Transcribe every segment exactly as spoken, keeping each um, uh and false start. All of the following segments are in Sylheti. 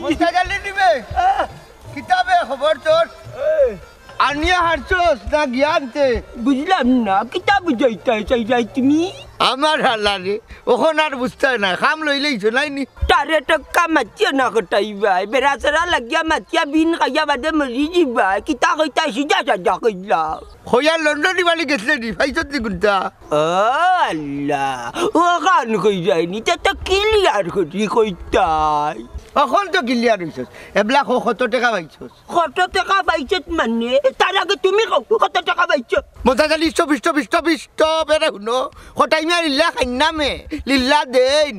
মন্তাজ আলী নিবে? কিতাবে খবর তোর? আনিয়া হারছস না গিয়া আনতে? বুঝলাম না, কিতা বুঝাইতায় চাইরায় তুমি? আমার হালারে, অখন আর বুঝতায় না, কাম লইলেইছো নাইনি? তারে টেক্কা মাতিও না কটাই ভাই, বেড়াছেড়া লাগিয়া মাতিয়া বিন খাইয়া বাদে মরি যিবায়, কিতা কইতায় সিধা সাদা কইলাও। কইয়া লন্ডনী বাড়ি গেছলে নি, পাইছত নি কুনটা? ও আল্লাহ, অখান কইরায় নি, তে তো clear করি কইতায়। অখন তো clear অইছস, এবলা ক-, কত টেকা পাইছস? কত টেকা পাইছত মানে? তার আগে তুমি কও, কত টেকা পাইছত? মন্তাজ Ali, stop, stop, stop, stop, এরে হুনো। কটাই মিয়া লিল্লা খাইন না মে, লিল্লা দেইন।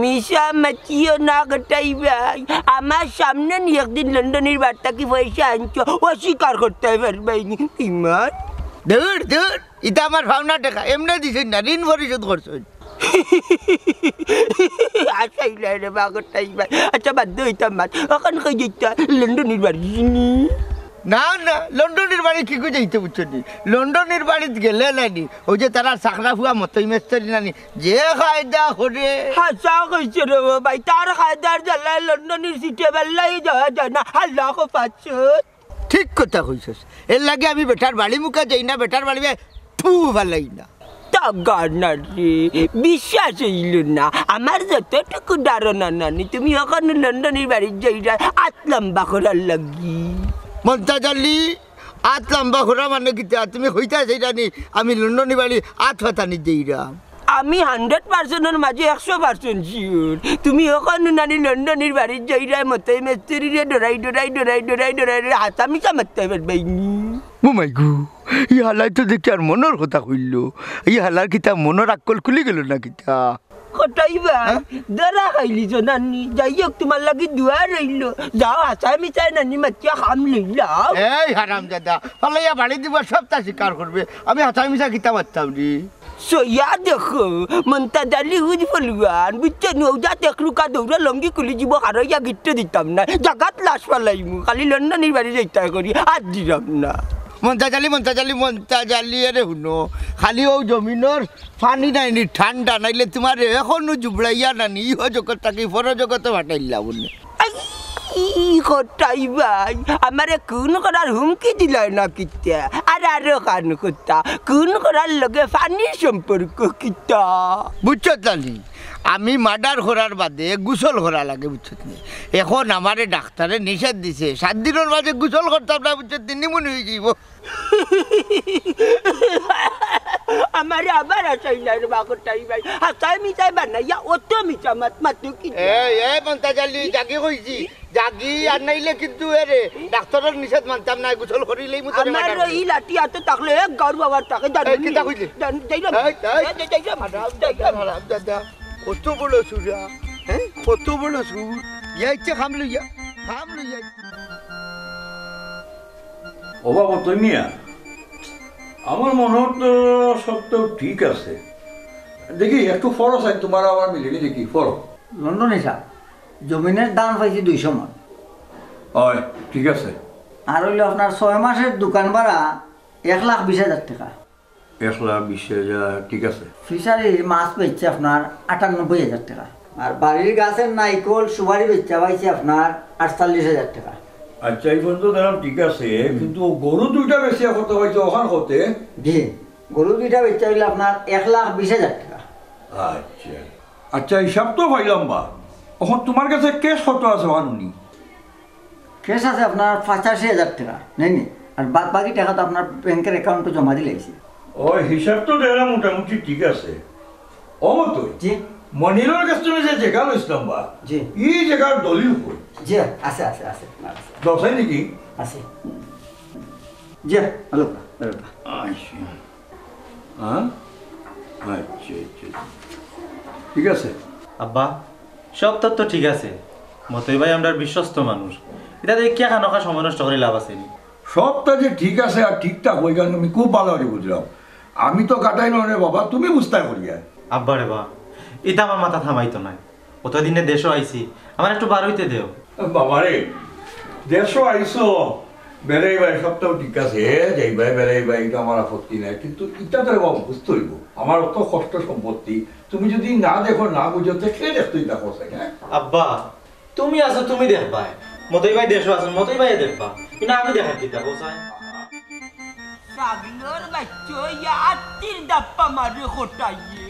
মিছা মাতিও না কটাই ভাই, আমার সামনে নি একদিন লন্ডনীর বাড়ি থাকি পয়সা আনছো, অস্বীকার করতায় পারবায় নি। ইমান। দূর, দূর, ইতা আমার পাওনা টেকা, এমনে দিছইন না, ঋণ পরিশোধ করছইন। আচ্ছা, ইলা রে বা কটাই ভাই। আচ্ছা, বাদ দেও ইতা মাত। অখন কই যাইতায়? লন্ডনীর বাড়ি নি? না, না, লন্ডনীর বাড়ি কিগু যাইতে বুঝছো নি? লন্ডনীর বাড়িত গেলে নানি, অউ যে তারার চাকরা ফুয়া মতই মেস্তরি নানি, যে কায়দা করে। হাছা কইছো রে বা ভাই, তার কায়দার জ্বালায় লন্ডনীর সিটে বেল্লাই যাওয়া যায় না। আল্লাহ কো পাচ্ছ। ঠিক কথা কইছস। এরলাগি আমি বেটার বাড়ি মুখা যাই না, বেটার বাড়ি থু ফালাই না। তা গানা রে, বিশ্বাস অইল না। আমার যতটুকু ধারণা নানি, তুমি অখন লন্ডনীর বাড়িত যাইরায় আত লম্বা করার লাগি। মন্তাজ আলী, আত লম্বা করা মানে কিতা? তুমি কইতায় চাইরায় নি আমি লন্ডনী বাড়ি আত ফাতানি যাইরাম? আমি hundred percent-অর মাঝে একশো percent sure। তুমি অখন নানি লন্ডনীর বাড়িত যাইরায় মতই মেস্তরিরে ডরাই, ডরাই, ডরাই, ডরাই, ডরাই, ডরাই, হাছা মিছা মাততায় পারবায় নি। ও মাই গো, ই হালায় তো দেখি আর মনর কথা কইলো। ই হালার কিতা মনর আক্কল খুলি গেল না কিতা? কটাই ভাই, হ্যাঁ? ধরা খাইলিছো নানি। যাই হোক, তুমার লাগি দোয়া রইলো। যাও, হাছা মিছায় নানি মাতিয়া কাম লইলাও। এই হারামজাদা, ফালাইয়া বাড়ি দিবা, সবতা স্বীকার করবে। আমি হাছা মিছা কিতা মাততাম নি? সইয়া দেখো, মন্তাজ আলী হুজ ফলুয়ান, বুঝছো নি? অউ যাত এক রুকা দৌড়া লঙ্গি খুলি যিবো, হারইয়া গিট্টু দিতাম না। জাগাত লাশ ফালাইমু, খালি লন্ডনীর বাড়ি যাইতায় করি, আর দিলাম না। মন্তাজ আলী, মন্তাজ আলী, মন্তাজ আলী, এরে হুনো, খালি অউ জমিনর পানি নাইনি ঠান্ডা, নাইলে তুমারে অখনউ জুবড়াইয়া নানি ইহ জগত থাকি পর জগতো ফাটাইলাম অনে। আই, কটাই ভাই, আমারে খুন করার হুমকি দিলায় না কিতা? আর আরো খান কথা, খুন করার লগে পানির সম্পর্ক কিতা? বুঝছত নানি, আমি murder করার বাদে গোসল করা লাগে, বুঝছত নি? অখন আমারে ডাক্তারে নিষেধ দিছে, সাত দিনর মাঝে গোসল করতাম না, বুঝছত নি? নিমুনি অই যাইবো। আমারে আবার হাছাইলায় রে বা কটাই ভাই। হাছায় মিছায় বানাইয়া অত মিছা মাত মাতো কিতা? এই, এই, মন্তাজ আলী, জাগি কইছি, জাগি, আর নাইলে কিন্তু এরে, ডাক্তারর নিষেধ মানতাম না, গোসল করিলেই মুতরে আমার মার্ডার অই করে। লাঠি আতো থাকলে এক গাঁওর বাবার থাকে, জানো এই, নি? কিতা কইলে? জান-, যাইলাম। এই, এই, এই, যাই-, যাইলাম। হারাম দাদা, যাইলাম। হারাম দাদা, কত বড় চুরা, হ্যাঁ? কত বড় চুর, ইয়া ইচ্ছে খাম লইয়া, খাম লইয়া। ও বাবা, তুই মিয়া, আমার মনে হয় তো সব তো ঠিক আছে। দেখি, একটু ফরো চাই, তোমার আমার মিলিনি দেখি, ফরো। লন্ডনী সাব, জমিনর দাম পাইছি দুইশো মণ। অয়, ঠিক আছে। আর অইলো আপনার ছয় মাসর দোকান ভাড়া এক লাখ বিশ হাজার টেকা। এক লাখ বিশ হাজার, ঠিক আছে। ফিশারির মাছ বেচছি আপনার আটানব্বই হাজার টেকা। আর বাড়ির গাছর নাইকল, সুপারি বেচছি পাইছি আপনার আটচল্লিশ হাজার টেকা। আচ্ছা, ই পর্যন্ত দাম ঠিক আছে, হুম। কিন্তু গরু দুইটা বেচিয়া কত পাইছো, অখান কত? জি, গরু দুইটা বেচছি অইলো আপনার এক লাখ বিশ হাজার টেকা। আচ্ছা। আচ্ছা, হিসাব তো পাইলাম বা। অখন তোমার কাছে cash কত আছে, অখান হুনি? Cash আছে আপনার পঁচাশি হাজার টেকা, নায়নি? আর বাদ বাকি টেকা তো আপনার ব্যাংকর account-ও জমা দিলাইছি। ও, হিসাব তো দেখলাম মোটামুটি ঠিক আছে। ও মতই। জি। মনিরর কাছ থাকি যে জাগা লইছিলাম বা, জি। ই জাগার দলিল কই? জি, আছে, আছে, আছে, আছে। দরকার নাকি? আছে। জি, হ্যালো, হ্যালো। আচ্ছা। হ্যাঁ? আচ্ছা, আচ্ছা। ঠিক আছে। আব্বা, সব তথ্য ঠিক আছে। মতই ভাই আমরার বিশ্বস্ত মানুষ। ইতা দিয়া কিয়া খানোখা সময় নষ্ট করি লাভ আছে নি? সবতা যে ঠিক আছে আর ঠিকঠাক অয়, ইখান আমি খুব ভালা করি বুঝলাম। আমি তো কাটাইলাম রে বাবা, তুমি বুঝতায় করিয়া। আব্বা রে বা, ইতা আমার মাথাত হামাইতো নায়। অতদিনে দেশো আইছি, আমারে একটু বার অইতে দেও। বাবারে, দেশো আইছো, বেড়াইবায়, সবতাউ ঠিক আছে, যাইবায়, বেড়াইবায়, ইটা আমার আপত্তি নাই, কিন্তু ইটা তো রে বাবা বুঝতে অইবো, আমার অত কষ্ট সম্পত্তি, তুমি যুদি না দেখো, না বুঝো, তে কে দেখতো ইতা করছে, হ্যাঁ? আব্বা, তুমি আছো, তুমি দেখবায়। মতই ভাই দেশো আছইন, মতই ভাইয়ে দেখবা। কিন্তু আমি দেখার কিতা, কও চাই? ছাগলর বাইচ্চা অইয়া আত্তির দাপ্পা মারে খটাইয়ে।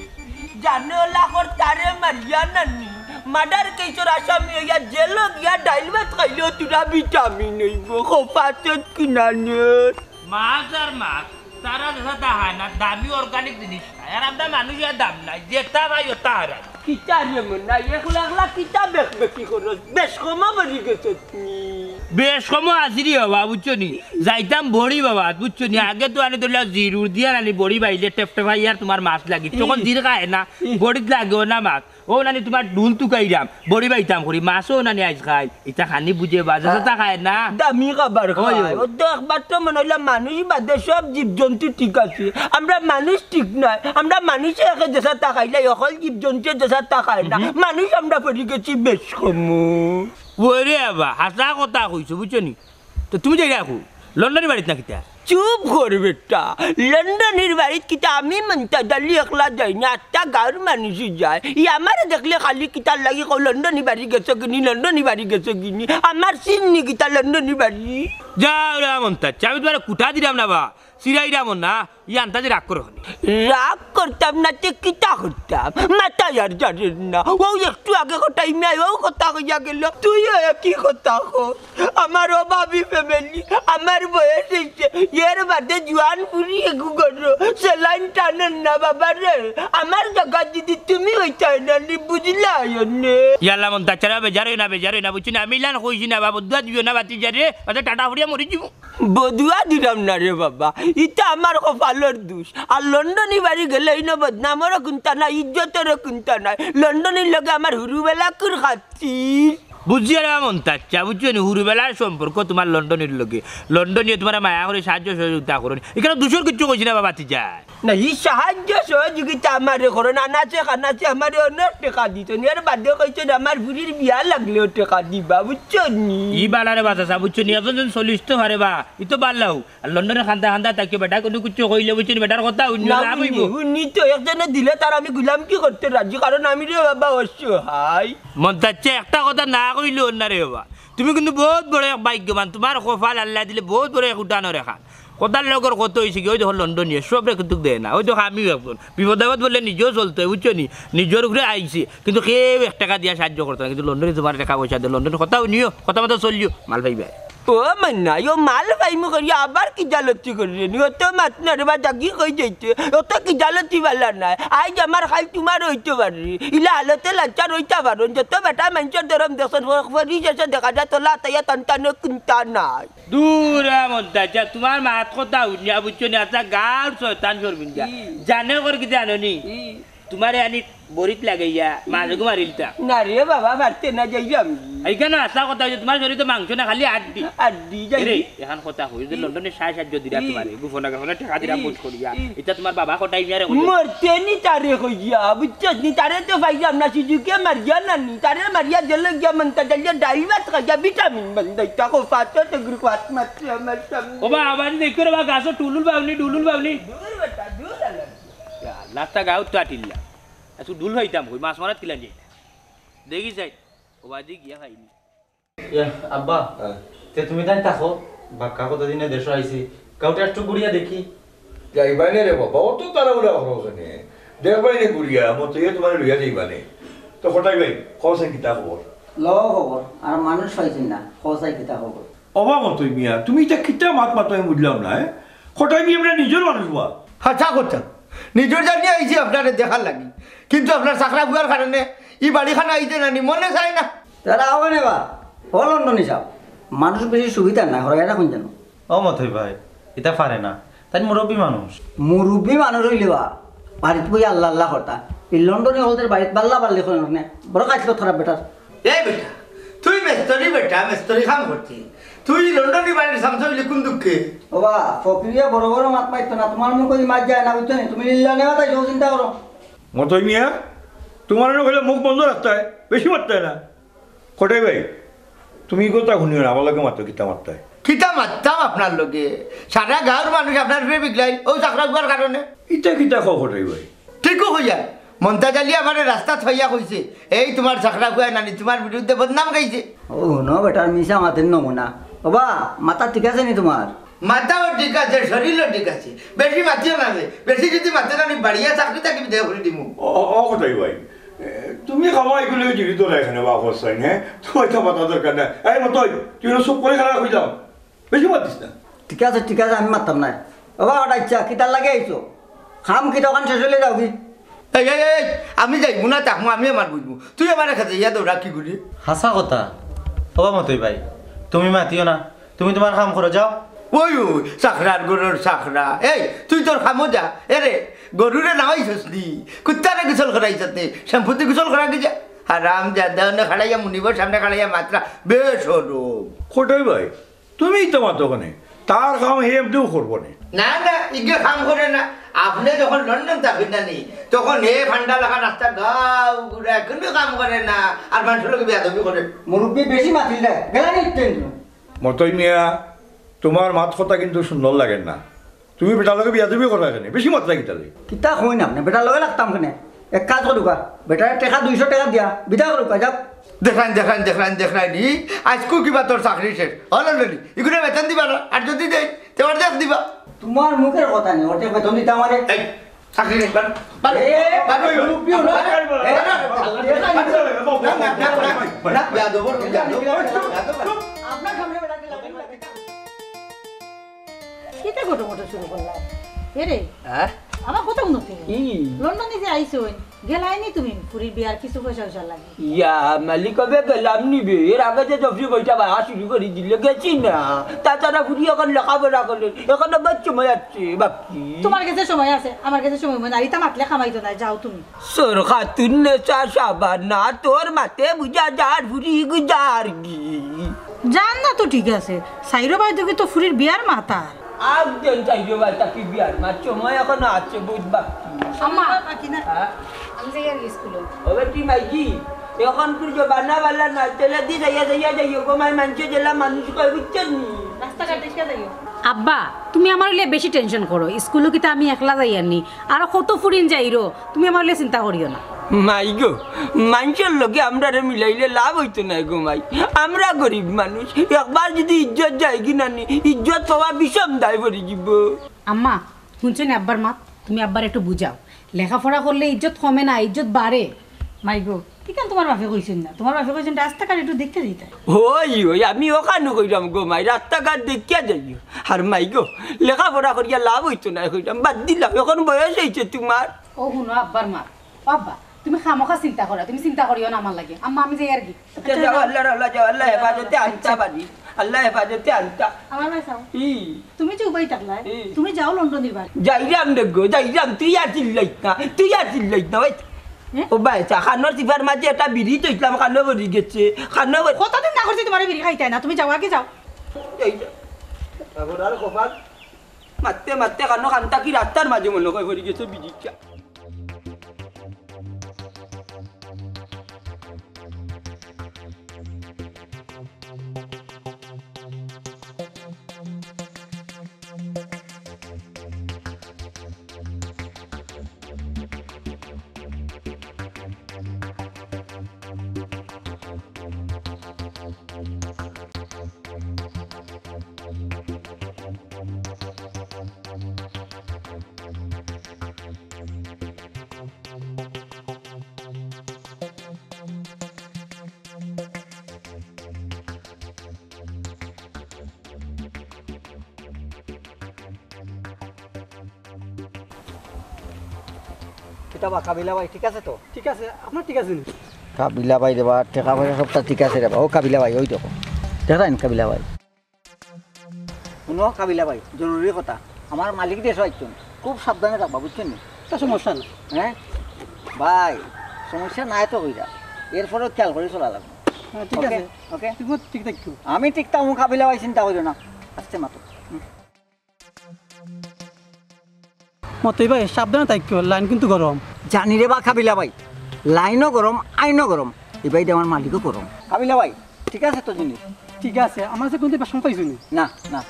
জানে অলা করতারে মারিয়া নানি। মার্ডার কেইসর আসামি অইয়া জেলো গিয়া ডাইল ভাত খাইলেও তোরা ভিটামিন অইবো। খোফাতত কিনা নে? মাছ আর মাছ, তারা যেতা তা খায় না, দামি অর্গানিক জিনিস খায়। আর আমরা মানুষ আর দাম নাই, যেতা পাই ওতা হারাই। কিতা রে মনা, একলা একলা কিতা বেকবেকি করস? বেশ কমো বড়ি গেছত নি। বেশ কমো আছি রে বাবা, বুঝছো নি? যাইতাম বড়ি বাবা, বুঝছো নি? আগে তো আনি ধরলে জিরুর দিয়া আনি বড়ি বাইলে টেপ টেপ আইয়ার তুমার মাছ লাগি। তখন ই। জির খায় না, ই। বড়িত লাগেও না মাছ। ও নানি তুমার ঢুল তুকাইরাম, বড়ি বাইতাম করি, মাছও নানি আইজ খাই। ইতা খানি বুঝে বা, যেতা তা খায় না। দামি খাবার ওই, খায়। ওই। ও তো একবার তো মনে অইলা মানুষ বাদে সব জীবজন্তু ঠিক আছে। আমরা মানুষ ঠিক নায়। আমরা মানুষে একে যেতা তা খাইলাই, অকল জীবজন্তুয়ে যেতা তা খায় না। হুম। মানুষ আমরা পড়ি গেছি বেশ কমো। ওরে বাবা, হাছা কথা কইছো, বুঝছো নি? তো তুমি যাইরায় কই? লন্ডনী বাড়িত না কিতা? চুপ কর বেটা। লন্ডনীর বাড়িত কিতা আমি মন্তাজ আলী একলা যাই না, আত্তা গাঁওর মানুষই যায়। ই আমারে দেখলে খালি কিতার লাগি কও, "লন্ডনী বাড়ি গেছো গিনি, লন্ডনী বাড়ি গেছো গিনি?" আমার চিন নি কিতা লন্ডনী বাড়ি? যাও রে মন্তাজ, আমি তুমারে কুটা দিরাম না বা, চিরাইরাম না, ই আন্তাজে রাগ করো নি। রাগ করতাম না, তে কিতা করতাম? মাথায় আর জানে না। ও একটু আগে কটাই মিয়া, ও কথা কইয়া গেল, তুইও একই কথা কও। আমার অভাবী ফ্যামিলি, আমার বয়স অইছে, এর বাদে জোয়ান ফুরি এগু করো, সেলাইন টানের না বাবা রে। আমার জাগা যদি তুমি অইতায় না নি, বুঝলায় নে? ইয়াল্লা মন্তাজ চাচা, বেজার অইও না, বেজার অইও না, বুঝছো নি? আমি ইলান কইছি না বাবা, বদদোয়া দিও না বাতি যারে, বাদে টাটা ফুরিয়া মরি যিমু। বদদোয়া দিরাম না রে বাবা, ইতা আমার কপালর দুষ। আর লন্ডনী বাড়ি গেলে ইনো বদনামরও কুন্তা নাই, ইজ্জতরও কুন্তা নাই। লন্ডনীর লগে আমার হুরুবেলাকুর খাতির। বুঝছি রে মন্তাজ চাচা, বুঝছো নি? হুরুবেলার সম্পর্ক তুমার লন্ডনীর লগে। লন্ডনীয়ে তুমারে মায়া করি সাহায্য সহযোগিতা করইন। ইখানো দুষর কিচ্ছু কইছি না বাবা, বাতি যায়। না, ই সাহায্য সহযোগিতা আমারে করইন, আনাচে কানাচে আমারে অনেক টেকা দিছইন। এর বাদে কইছইন আমার ফুরির বিয়া লাগলেও টেকা দিবা, বুঝছো নি? ই বালা রে বা চাচা, বুঝছো নি? একজন জন চল্লিশ তো পারে বা, ই তো বালা অউ। আর লন্ডনে কান্দা কান্দা থাকি বেটা, কুনু কিচ্ছু কইলে বুঝছো নি, বেটার কথা হুনিও না, লাভ অইবো। হুনি, হুনি তো একজনে দিলে তার আমি গুলামকি করতে রাজি, কারণ আমি রে বাবা অসহায়। মন্তাজ চাচা, একটা কথা না কইলে অর না রে বাবা। তুমি কিন্তু বউত বড় এক ভাগ্যবান, তুমার কপাল আল্লায় দিলে বউত বড় এক উঠানর এখান। কথার লগর কত অইছে কি, ওই দেখো লন্ডনীয়ে সবরে কিন্তু দেয় না, ওই দেখো আমিও একজন। বিপদ আপদ বললে নিজেও চলতে অয়, বুঝছো নি? নিজর উপরে আইছে, কিন্তু কেউ এক টেকা দিয়া সাহায্য করতো না, কিন্তু লন্ডনী তুমার টেকা পয়সা দেয়, লন্ডনী কথা হুনিও, কথা মতো চলিও, মাল পাইবায়। ও মাইনা, ও মাল পাইমু করি আবার কিজালতি করি রে নি, অত মাত না রে বা, জাগি কই যাইতে, অত কিজালতি বালা নায়। আইজ আমার কাইল তুমার অইতে পারে, ইলা হালতে লাঞ্চার অইতা পারো, যত বেটা মাইনষর ধরম দেখছইন, ফ-, ফরি শেষে দেখা যায় তোলা তাইয়া টান টানে কুন্তা নাই। দূর এ মন্তাজ চাচা, তুমার মাত কথা হুনিয়া বুঝছো নি, আচ্ছা গাঁওর শয়তান শরমিন্দা। ই। জানে কর কিতা জানো নি? ই। তুমারে আনি বড়িত লাগাইয়া মাছ এগু মারিলতা। না রে বাবা, পারতে না, যাইরাম। ইখানো আছা কথা অইছে, তুমার শরীরে তো মাংস না, খালি আড্ডি। আড্ডি, যাই। এরে, এখান কথা কই, যে লন্ডনে সাহায্য দিরা ই। তুমারে, গোপনে গোপনে টেকা দিরা ই। বুঝ করিয়া। ই। ইতা তুমার বাবা কটাই মিয়ারে কইছে। মরতে নি তারে কইয়া, বুঝছস নি? তারে তো পাইলাম না, সিজুকে মারিয়া না নি, তারে মারিয়া জেলো গিয়া মন্তাজ আলীয়ে ডাইল ভাত খাইয়া ভিটামিন বান্ধাইতা, কপাতত এগুর পাত মারছে আমার সামনে। ও বা, আবার দেখো রে বা, গাছো টুলুল বাউনি, ডুলুল বাউনি। দূর বেটা, দূর আলাদা। ইয়া আল্লাহ, তা গাঁওত তো আটিল্লা। আচ্ছা, ডুল পাইতাম কই, মাছ মারাত কিলান যাইতা। দেখি চাই, ও বাদি গিয়া খাইনি। ইয়া, আব্বা, হ্যাঁ। তে তুমি তাই থাকো, বাক্কা কতদিনে দেশো আইছি, গাঁওটা একটু ঘুরিয়া দেখি। যাইবায় নে রে বাবা, অত তাড়াহুড়া করো কেনে? দেখবায় নে ঘুরিয়া, মতইয়ে তুমারে লইয়া যাইবা নে। তো কটাই ভাই, কও চাই কিতা খবর? লও খবর, আর মানুষ পাইছি না, কও চাই কিতা খবর? ওবা মতই মিয়া, তুমি ইতা কিতা মাত মাতো আমি বুঝলাম না, এ? কটাই মিয়া আমরা নিজর মানুষ বা। হাছা কথা। নিজর জানি আইছি আপনারে দেখার লাগি। কিন্তু আপনার চাকরা বুয়ার কারণে ই বাড়িখানো আইতে নানি মনে চায় না। তারা আওয়া নেবা। ও লন্ডনী সাব, মানুষ বেশি সুবিধার নায়, হরাইয়া রাখুন যেন। ও মতই ভাই, ইতা পারে না। তাই মুরব্বী মানুষ। মুরব্বী মানুষ অইলে বা, বাড়িত বই আল্লাহ আল্লাহ করতা। ই লন্ডনী হকলর বাড়িত বাল্লা বাল্লি করে না। বড় কাজ খারাপ বেটার। এই বেটা, তুই মেস্তরি বেটা, মেস্তরি কাম করতি। তুই লন্ডনী বাড়ির সামসা অইলে কোন দুঃখে? ওবা, ফকিরিয়ে বড় বড় মাত মারতো না, তুমার মুখো দি মাত যায় না, বুঝছো নি? তুমি লিল্লা নেওয়া তাই সব চিন্তা করো। মতই মিয়া, তুমার না কইলে মুখ বন্ধ রাখতায়, বেশি মাততায় না। কটাই ভাই, তুমি ই কথা হুনিও না, আমার লগে মাতো, কিতা মাততায়? কিতা মাততাম আপনার লগে? সারা গাঁওর মানুষ আপনার উপরে বিগলাইল, অউ চাকরা বুয়ার কারণে। ইতা কিতা কও কটাই ভাই? ঠিকউ কইয়ার। মন্তাজ আলী আমারে রাস্তাত পাইয়া কইছে, "এই তুমার চাকরা পুয়ায় নানি তুমার বিরুদ্ধে বদনাম গাইছে।" ও, হুনো বেটার মিছা মাতের নমুনা। ওবা, মাথা ঠিক আছে নি তুমার? মাথাও ঠিক আছে, শরীরও ঠিক আছে। বেশি মাতিও না রে। বেশি যদি মাতে নানি বাড়িয়া চাকরি থাকি বিদায় করি দিমু। ও, ও, ও কটাই ভাই, এ, তুমি খাওয়া এগুলো জিরি ধরা এখানে বা অবস্থায়, হ্যাঁ? তোমার তো মাথা দরকার নাই। এই মতই, তুই চুপ করে খারাপ হয়ে যাও। বেশি মাতিস না। ঠিক আছে, ঠিক আছে, আমি মাততাম নায়। ওবা, ওটা ইচ্ছা, কিতার লাগি আইছো? কাম কিতা অখান শেষ অইলে যাওগি। এই, এই, এই, আমি যাইমু না, থাকমু, আমি আমার বুঝমু। তুই আমারে খেতে ইয়া দৌড়া কি করি? হাছা কথা। ওবা মতই ভাই, তুমি মাতিও না, তুমি তুমার কাম করো, যাও। ওই, ওই, চাকরার গরুর চাকরা। এই, তুই তোর কামো যা। এরে, গরুরে নাওয়াইছস নি? কুত্তারে গোসল করাইছস নি? শ্যাম্পুতে গোসল করা কি যা? হারাম জাদা, অনে খাড়াইয়া মুনিবর সামনে খাড়াইয়া মাতরা, বেশরম। কটাই ভাই, তুমিই তো মাতো কেনে, তার কাম হে এমনিও করবো নে। না, না, ইগে কাম করে না। আপনে যখন লন্ডন থাকইন না নি, তখন হে ফান্ডা লাগা রাস্তা গাউ ঘুরায়, কুনু কাম করে না, আর মানষর লগে বেয়াদবি করে। মুরব্বি বেশি মাতিল দে, গেলা নি ইত্যেন। মতই মিয়া, তুমার মাত কথা কিন্তু সুন্দর লাগের না। তুমি বেটার লগে বেয়াদবি করো কেনে, বেশি মাতরা কিতার লাগি? কিতা কইন আপনে, বেটার লগে লাগতাম কেনে? এক কাজ করুক্কা, বেটারে টেকা দুইশো টেকা দিয়া বিদায় করুক্কা, যাও। দেখরাইন, দেখরাইন, দেখরাইন, দেখরাইন, ই আইজকু কিবা তোর চাকরি শেষ। অয় না নি? ইগুরে বেতন দিবা না, আর যদি দেই, তে অর্ধেক দিবা। তুমার মুখের কথা নি, অর্ধেক বেতন দিতা আমারে। এই, চাকরি নেই, বারো, বারো, এ, বারো, মুরব্বি হলো। বারো, এ, বারো, না, না, না, না, না, বেয়াদব, বেয়াদব, বেয়াদব। আপনার সামনে বেটাকে লাগে না। কিতা ঘটো ঘটো শুরু করলা? এরে, হ্যাঁ? আমার কথা উন্নতি নেই। ই। লন্ডনে যে আইছো, গেলায় নি তুমি ফুরির বিয়ার কিছু পয়সা পয়সা লাগে? ইয়া, মালিক হবে গেলাম নিবে। এর আগে যে জফরি বইটা বাড়া শুরু করে দিলে গেছি না। তাছাড়া ফুরি এখন লেখাপড়া করে, এখন আবার সময় আছে বাকি। তোমার গেছে সময় আছে, আমার গেছে সময় নাই। ইতা মাতলে কামাইতো না, যাও তুমি। সর খাতুন নেশা সাবানা, তোর মাতে বুঝা যার ফুরি গুজার গি। জান না তো ঠিক আছে, সাইরো ভাই তোকে তো ফুরির বিয়ার মাতার। আগ দেন সাইরো ভাই তাকি বিয়ার মাত, সময় এখনো আছে বুঝবা। আম্মা, বাকি না। হ্যাঁ? আমি যাই আর স্কুলে। ওবে তুই মাইজি, এখন তুই জমানা বালা না, তেলে দি যাইয়া যাইয়া যাইও গো মাই, মানষে জেলা মানুষ কয় বুঝছস নি? রাস্তাঘাট দেখে যাইও। আব্বা, তুমি আমার লইয়া বেশি টেনশন করো। স্কুলো কিতা আমি একলা যাইয়ার নি? আরো কত ফুরিন যাইরো, তুমি আমার লইয়া চিন্তা করিও না। মাই গো, মানষর লগে আমরারে মিলাইলে লাভ অইতো নায় গো মাই। আমরা গরিব মানুষ, একবার যদি ইজ্জত যায়গি না নি, ইজ্জত পাওয়া বিষম দায় পড়ি যিবো। আম্মা, হুনছো নি আব্বার মাত? তুমি আব্বারে একটু বুঝাও। লেখাপড়া করলে ইজ্জত কমে না, ইজ্জত বাড়ে। মাই গো, ইখান তোমার বাপে কইছইন না? তোমার বাপে কইছইন রাস্তাঘাট একটু দেখিয়া যাইতায়। ওই, ওই, আমি অখানউ কইরাম গো মাই, রাস্তাঘাট দেখিয়া যাইও। আর মাই গো, লেখাপড়া করিয়া লাভ অইতো নায় কইরাম, বাদ দিলাম, এখন বয়স অইছে তোমার। ও হুনো আব্বার মাত, ও আব্বা, তুমি খামোখা চিন্তা করো, তুমি চিন্তা করিও না আমার লাগি। আম্মা, আমি যাই আর কি। আচ্ছা, যাও, আল্লাহ, আল্লাহ, যাও, আল্লাহ হেফাজতে আনতা পারি। আল্লাহ হেফাজতে আনতা। আমার ভাই চাও। ই। তুমি যে উবাই থাকলায়, ই। তুমি যাও লন্ডনের বাড়ি। যাইরাম রে গো, যাইরাম, তুই আর চিল্লাইস না, তুই আর চিল্লাইস না, ওই। হ্যাঁ? ও ভাই, চা খানোর চিপার মাঝে একটা বিড়ি থইছিলাম, খানো ভরি গেছে, খানো ভরি কতদিন না করছি তোমার বিড়ি খাইতায় না, তুমি যাও আগে যাও। এই যে, এখন আর কপাল, মারতে মারতে খানো খান থাকি রাস্তার মাঝে মনে হয় ভরি গেছে বিড়িটা। কিতা বা কাবিলা ভাই, ঠিক আছে তো? ঠিক আছে, আপনার ঠিক আছে নি? কাবিলা ভাই রে বা, টেকা পয়সা সবটা ঠিক আছে রে বা। ও কাবিলা ভাই, ওই দেখো। দেখইন কাবিলা ভাই। হুনো কাবিলা ভাই, জরুরি কথা। আমার মালিক দেশো আইছইন, খুব সাবধানে থাকবা, বুঝছইন নি? তা সমস্যা না। হ্যাঁ? ভাই, সমস্যা নাই তো কইরা। এরপরেও খেয়াল করি চলা লাগবো। হ্যাঁ, ঠিক ওকে, আছে। ওকে। তুমি ঠিক থাকিও। আমি ঠিক থাকমু, কাবিলা ভাই চিন্তা করিও না। আস্তে মাতো। হুম। মতই ভাই, সাবধানে থাকিও, লাইন কিন্তু গরম। জানি রে বা কাবিলা ভাই, লাইনও গরম, আইনও গরম। এই ভাই আমার মালিকও গরম। কাবিলা ভাই, ঠিক আছে তো জিনিস? ঠিক আছে, আমার কাছে কিন্তু বেশ কম পাইছো নি? না, না,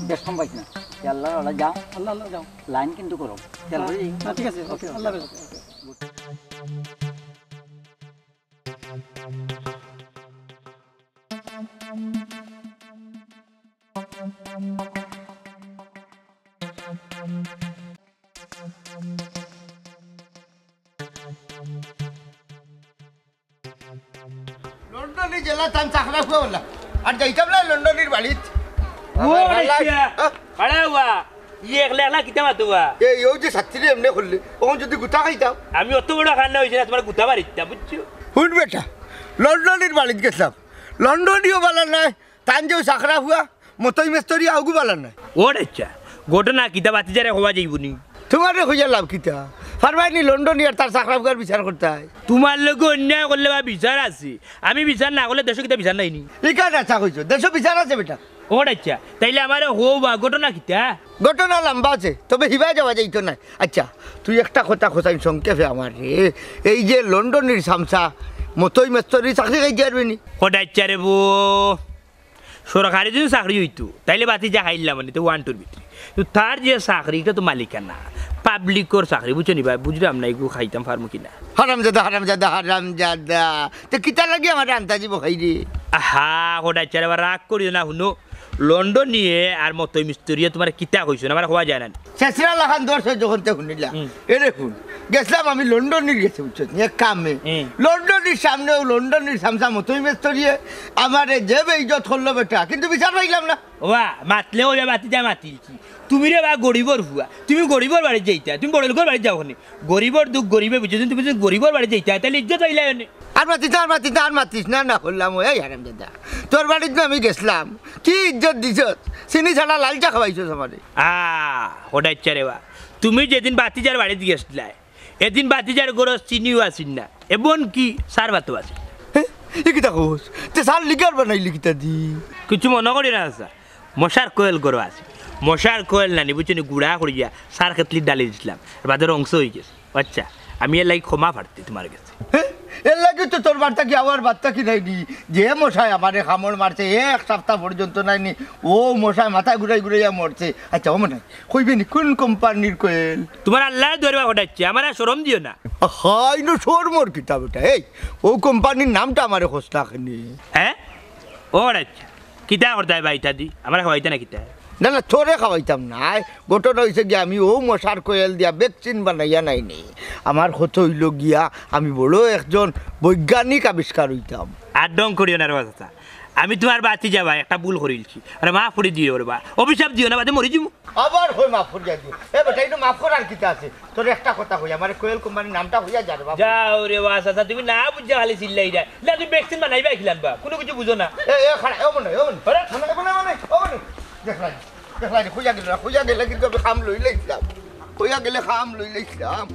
বেশ কম পাইছি না। এ আল্লাহ, আল্লাহ, যাও। আল্লাহ, আল্লাহ, যাও। লাইন কিন্তু গরম। খেয়াল করি। না, ঠিক আছে, ওকে, আল্লাহ হাফেজ। লন্ডনী যেলা তান চাকরা ফুয়া অলা। আর যাইতাম না লন্ডনীর বাড়িত। ও আমার ভালা, আচ্ছা। হ্যাঁ? আরে ওয়া, ই একলা একলা কিতা মাতো ওয়া? এই, অউ যে ছাত্রী এমনে করলে, অখন যদি গুতা খাইতাম। আমি অত বড় খান্না অইছি না, তুমার গুতা মারিতাম, বুঝছো? হুন বেটা, লন্ডনীর বাড়িত গেছলাম, লন্ডনীও ভালা নায়, তান যে চাকরা ফুয়া, মতই মেস্তরি আউগু ভালা নায়। ও আচ্ছা, ঘটনা কিতা বাতিজারে কওয়া যাইবো নি? তুমারে কইয়া লাভ কিতা? পারবায় নি লন্ডনী আর তার চাকরা ফুয়ার বিচার করতায়? তুমার লগে অন্যায় করলে বা বিচার আছে, আমি বিচার না করলে দেশো কিতা বিচার নাই নি? ইখান আচ্ছা কইছো, দেশো বিচার আছে বেটা। ও আচ্ছা, তাইলে আমারে কও বা ঘটনা কিতা? ঘটনা লাম্বা আছে, তবে হিবায় যাওয়া যাইতো নায়। আচ্ছা, তুই একটা কথা কছাইন সংক্ষেপে আমারে, এই যে লন্ডনীর চামচা মতই মেস্তরি চাকরি খাইতে পারবে নি? ও আচ্ছা রে বো, সরকারি যদি চাকরি অইতো, তাইলে বাতিজা খাইলাম মানে, তো ওয়ান টুর ভিতরে। তো তার যে চাকরি, ইটা তো মালিকানা, পাবলিকর চাকরি, বুঝছো নি ভাই? বুঝলাম না, এগু খাইতাম পারমু কি না। হারামজাদা, হারামজাদা, হারামজাদা। তে কিতার লাগি আমারে আন্তাজি বকাইরে? আহা, ও আচ্ছা রে বা, রাগ করিও না, হুনো। লন্ডনীয়ে আর মতই মিস্তরিয়ে তুমারে কিতা কইছইন, আমারে কওয়া যায় না নি? শেষরা লাখান দর্শক যখন তে হুনিলা। হুম। এরে হুন, গেছলাম আমি লন্ডনীর গেছে, বুঝছো নি, এক কামে। হুম। লন্ডনীর সামনে অউ লন্ডনীর চামচা মতই মেস্তরিয়ে আমারে যে বেইজ্জত করলো বেটা, কিন্তু বিচার পাইলাম না। ওবা, মাতলে অইবা, বাতিজা মাতিলছি। তুমি রে বা গরিবর ফুয়া, তুমি গরিবর বাড়িত যাইতায়, তুমি বড়লোকর বাড়িত যাও কেনে? গরিবর দুখ গরিবে বুঝে, তুমি যদি গরিবর বাড়িত যাইতায়, তাইলে ইজ্জত পাইলায় অনে। আর মাতিস না, আর মাতিস না, আর মাতিস না, না করলাম, এই হারামজাদা। তোর বাড়িত না আমি গেছলাম, কি ইজ্জত দিছস? চিনি ছাড়া লাল চা খাওয়াইছস আমারে। আ, ও আচ্ছা রে বা, তুমি যেদিন বাতিজার বাড়িত গেছলায়, এদিন বাতিজার ঘরো চিনিও আছিল না, এমনকি চার ভাতও আছিল না। হে? ই কিতা কস? তে চার লিকার বানাইলি কিতা দি? কিচ্ছু মনো করিও না, আচ্ছা। মশার কয়েল ঘরো আছিল। মশার কয়েল নানি, বুঝছো নি, গুড়া করিয়া চার কেটলিত ঢালি দিছলাম। আর বাদে রংস অইগেছে। আচ্ছা, আমি এরলাগি ক্ষমা প্রার্থী তুমার গেছে। হে? এরলাগি তো তোর বাড়ি থাকি আওয়ার বাদ থাকি নাইনি। যে মশায় আমারে কামড় মারছে, এক সাপ্তা পর্যন্ত নাইনি। অউ মশায় মাথা ঘুরাই ঘুরাইয়া মরছে। আচ্ছা, ও মনে হয়, কইবে নি কুন কোম্পানির কয়েল? তুমার আল্লায় দরবার ঘটাইছে, আমারে আর শরম দিও না। হায় নু শরমর কিতা বেটা, এই, অউ কোম্পানির নামটা আমারে কস না কেনে? হে? ও আচ্ছা, কিতা করতায় বা ইতা দি? আমারে খাওয়াইতায় না কিতা? না, না, তোরে খাওয়াইতাম নায়। ঘটনা অইছে গিয়া, আমি অউ মশার কয়েল দিয়া ভ্যাকসিন বানাইয়া নাইনি। আমার কথা অইলো গিয়া, আমি বড় একজন বৈজ্ঞানিক আবিষ্কার অইতাম। আর ঢং করিও না রে বা চাচা। আমি তুমার বাতিজা বা, একটা ভুল করিলছি। আরে মাফ করি দিও রে বা। অভিশাপ দিও না, বাদে মরি যিমু। আবার কই মাফ করিয়া দিও। এ বেটা, ইনো মাফ করার কিতা আছে? তোরে একটা কথা কই, আমারে কয়েল কোম্পানির নামটা কইয়া যা রে বাবা। যাও রে বা চাচা, তুমি না বুঝিয়া খালি চিল্লাইরায়। না, তুমি ভ্যাকসিন বানাইবায় কিলান বা, কুনু কিচ্ছু বুঝো না। এ, এ, খাড়া, এ, মনে, এ, মনে। আরে, মনে, মনে, মনে, ও মনে। দেখলায়, দেখলায়, কইয়া গেল, কইয়া গেলে কিন্তু আমি কাম লইলাইছলাম। কইয়া গেলে কাম লইলাইছলাম।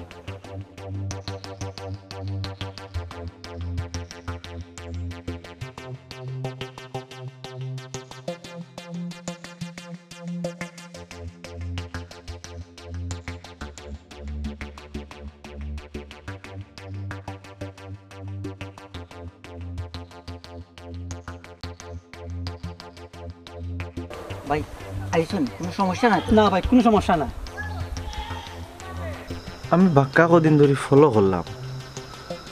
ভাই, আইছইন, কুনু সমস্যা নাই তো? না ভাই, কুনু সমস্যা নাই। আমি বাক্কা কদিন ধরি follow করলাম।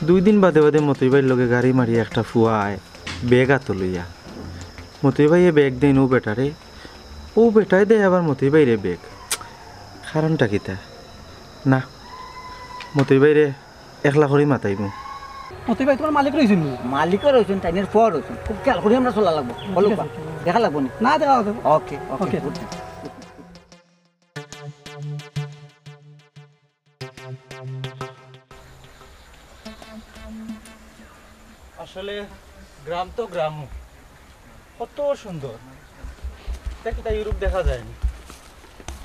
দুই দিন বাদে বাদে মতই ভাইর লগে গাড়ি মারিয়া একটা ফুয়া আয়, ব্যাগ আতো লইয়া। মতই ভাইয়ে ব্যাগ দেইন অউ বেটারে, অউ বেটায় দেয় আবার মতই ভাইরে ব্যাগ। কারণটা কিতা? না, মতই ভাইরে একলা করি মাতাইমু। মতই ভাই, তুমার মালিক রইছইন নি? মালিকও রইছইন, তাইনের ফুয়াও রইছইন। খুব খেয়াল করি আমরা চলা লাগবো। বলো ঠিক বা, আছে। দেখা লাগবো নি? না, দেখা লাগবো। Okay, okay, okay। Good। আসলে গ্রাম তো গ্রামও, কত সুন্দর। ইতা কিতা ইউরোপ দেখা যায়নি।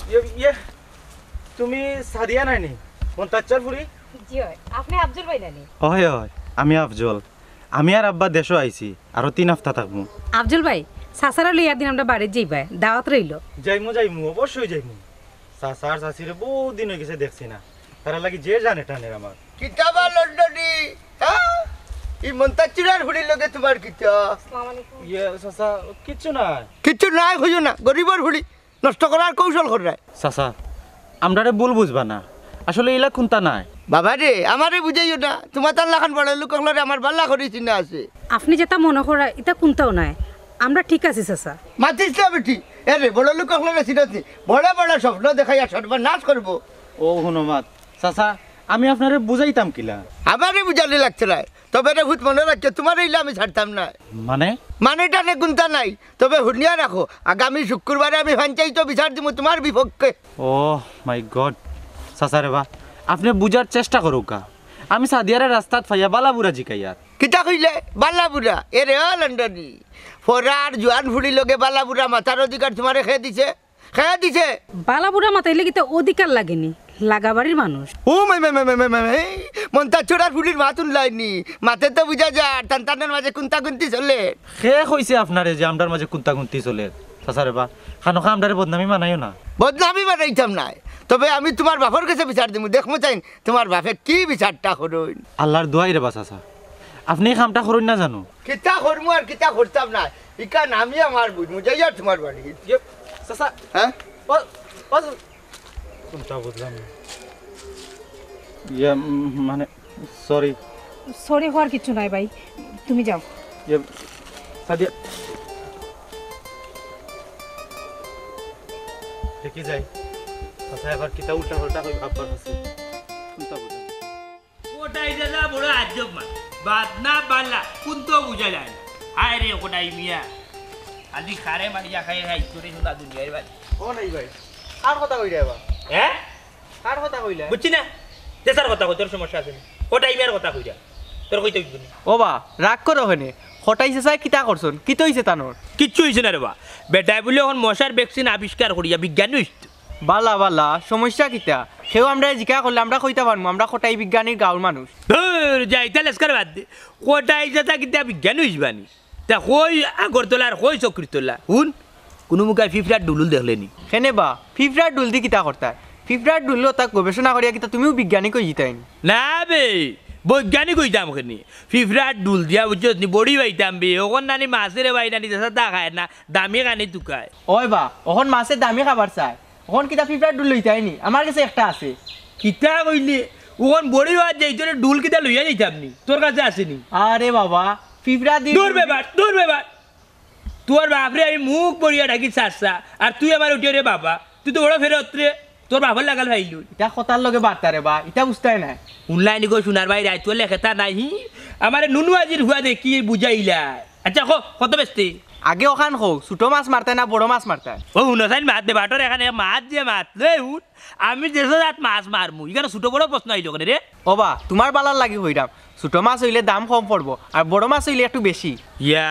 ইয়ে, ইয়ে, তুমি সাদিয়া নায়নি? মন্তাচ্চার ফুরি? জি অয়, আপনে আফজল ভাই নানি? অয়, অয়, আমি আফজল। আমি আর আব্বা দেশো আইছি, আরো তিন হাপ্তা থাকমু। আফজল ভাই, চাচারে লইয়া একদিন আমরার বাড়িত যাইবায়, দাওয়াত রইলো। যাইমু, যাইমু, অবশ্যই যাইমু। চাচা আর চাচিরে বউত দিন অইগেছে দেখছি না, তারার লাগি যে জানে টানের আমার। কিতা বা লন্ডনী, হ্যাঁ? ই মন্তাচ্চার ফুরির লগে তুমার কিতা? আসসালামু আলাইকুম। ইয়ে, চাচা, কিচ্ছু নাই। কিচ্ছু নাই কইও না, গরিবর ফুরি। নষ্ট করার কৌশল কররায়। চাচা, আমরারে ভুল বুঝবা না, আসলে ইলা কুন্তা নায়। বাবা রে, আমারে বুঝাইও না, তুমার তার লাখান বড়লোক অকলরে আমার ভালা করি চিনা আছে। আপনে যেতা মনো কররা, ইতা কুন্তাও নায়। আমরা ঠিক আছি, চাচা। মাতিস না বেটি। এ রে, বড় লোক অকলরে চিনস নি? বড় বড় স্বপ্ন দেখাইয়া সর্বনাশ করবো। ও হুনো মাত, চাচা, আমি আপনারে বুঝাইতাম কিলা? আমারে বুঝানি লাগছে না। তবে রে ভূত, মনো রাখিও, তুমারে ইলা আমি ছাড়তাম না। মানে? মানে টানে কুন্তা নাই। তবে হুনিয়া রাখো, আগামী শুক্রবারে আমি পঞ্চায়েতো বিচার দিমু তুমার বিপক্ষে। ও মাই গড, চাচা রে বা, আপনে বুঝার চেষ্টা করউক্কা। আমি সাদিয়ারে রাস্তাত পাইয়া বালা বুরা জিকাইয়ার। কিতা কইলে? বালা বুরা? এ রে ও লন্ডনি, ফরার জুয়ান ফুড়ির লগে বালা বুরা মাতার অধিকার তুমারে কে দিছে? কে দিছে? বালা বুরা মাতাইলে কিতা অধিকার লাগেনি? লাগাবাড়ির মানুষ। ও মাই, মাই, মাই, মাই, মাই, মাই, মাই। মন্তাজ ছড়ার ফুড়ির মাত হুনলায়নি। মাতে তো বুঝা যার, তান তানর মাঝে কুন্তা কুন্তি চলের। কে কইছে আপনারে যে আমরার মাঝে কুন্তা কুন্তি চলের? চাচা রে বা, খানোখা আমরারে বদনামি বানাইও না। বদনামি বানাইতাম নায়, তবে আমি তুমার বাপর গেছে বিচার দিমু, দেখমু চাইন তুমার বাপে কি বিচারটা করইন। আল্লার দোয়াই রে বা চাচা, আপনে ই কামটা করইন না জানু। কিতা করমু আর কিতা করতাম না, ইখান আমি আমার বুঝমু, যাইয়ার তুমার বাড়ি। ইয়ে, চাচা। হ্যাঁ? ও, ও, কুন্তা বুঝলাম না। ইয়ে, উম, মানে, সরি। সরি কওয়ার কিচ্ছু নাই ভাই, তুমি যাও। ইয়ে, সাদিয়া। দেখি যাই। চাচা এবার কিতা উল্টা পাল্টা কই ভাববার আছে। কুন্তা বুঝলাম না। কটাই দাদা বড় আজব মাত। বাদ না বালা, কুন্তা বুঝা যায় না। হায় রে কটাই মিয়া। খালি খারে মারিয়া খাই খাই, তোরে শোনা দুনিয়ার বাড়ি। ও নাই ভাই, কার কথা কইরা এবার? হ্যাঁ? কার কথা কইলা? বুঝছি না। দেশার কথা কই, তোর সমস্যা আছে নি? কটাই মিয়ার কথা কইরা। তোর কইতে অইবো নি। ও বা, রাগ করো কেনে? কটাই চাচায় কিতা করছন? কিতা অইছে তানর? কিচ্ছু অইছে না রে বা। বেটায় বুলে অখন মশার ভ্যাকসিন আবিষ্কার করিয়া বিজ্ঞানী অইছে। বালা, বালা, সমস্যা কিতা? কেউ আমরারে জিকা করলে আমরা কইতা পারমু, আমরা কটাই বিজ্ঞানীর গাঁওর মানুষ। ধুর, যা, ইতা লেসকার বাদ দে। কটাই চাচা কিতা বিজ্ঞানী অইছবা নি? তা কই আগরতলা আর কই চক্রিতলা? হুন, কুনু মুখায় ফিফড়ার ডুলুল দেখলে নি? কেনে বা, ফিফড়ার ডুল দি কিতা করতায়? ফিফড়ার ডুল লইয়া গবেষণা করিয়া কিতা তুমিও বিজ্ঞানী কই যিতায় নি? না বে, বৈজ্ঞানিক অইতাম কেনে? ফিফড়ার ডুল দিয়া বুঝছস নি, বড়ি পাইতাম বে, অখন নানি মাছে রে ভাই নানি চাচা তা খায় না, দামি খানি তুকায়। ওই বা, অখন মাছে দামি খাবার চায়, অখন কিতা ফিফড়ার ডুল লইতায় নি? আমার গেছে একটা আছে। কিতা কইলে? অখন বড়ি পাওয়াত যাইতো রে, ডুল কিতা লইয়া যাইতাম নি? তোর কাছে আছে নি? আরে বাবা, ফিফড়া দি দূর বেবার, দূর বেবার। তোর বাপরে আমি মুখ ভরিয়া ডাকি চাচা, আর তুই আমারে উঠিয়া রে বাবা। তুই তো বড় ফেরত রে, তোর বাপর লাগাল পাইলু। ইটা কথার লগে বার্তা রে বা, ইটা বুঝতায় নায়। হুনলায় নি গো সোনার ভাই, রাইত অইলে খেতা নাই হি। আমারে নুনু আজির হুয়া দেখি বুঝাইলা। আচ্ছা, কও, কত বেচতে? আগে অখান কও, ছোট মাছ মারতায় না বড় মাছ মারতায়? ও হুনো চাইন মাত দে, বাটর এখানে মাত যে মাত, লই হুন। আমি দেশো জাত মাছ মারমু, ইখানো ছোট বড় প্রশ্ন আইলো কেনে রে? ও বা, তুমার বালার লাগি কইরাম, ছোট মাছ অইলে দাম কম পড়বো, আর বড় মাছ অইলে একটু বেশি। ইয়া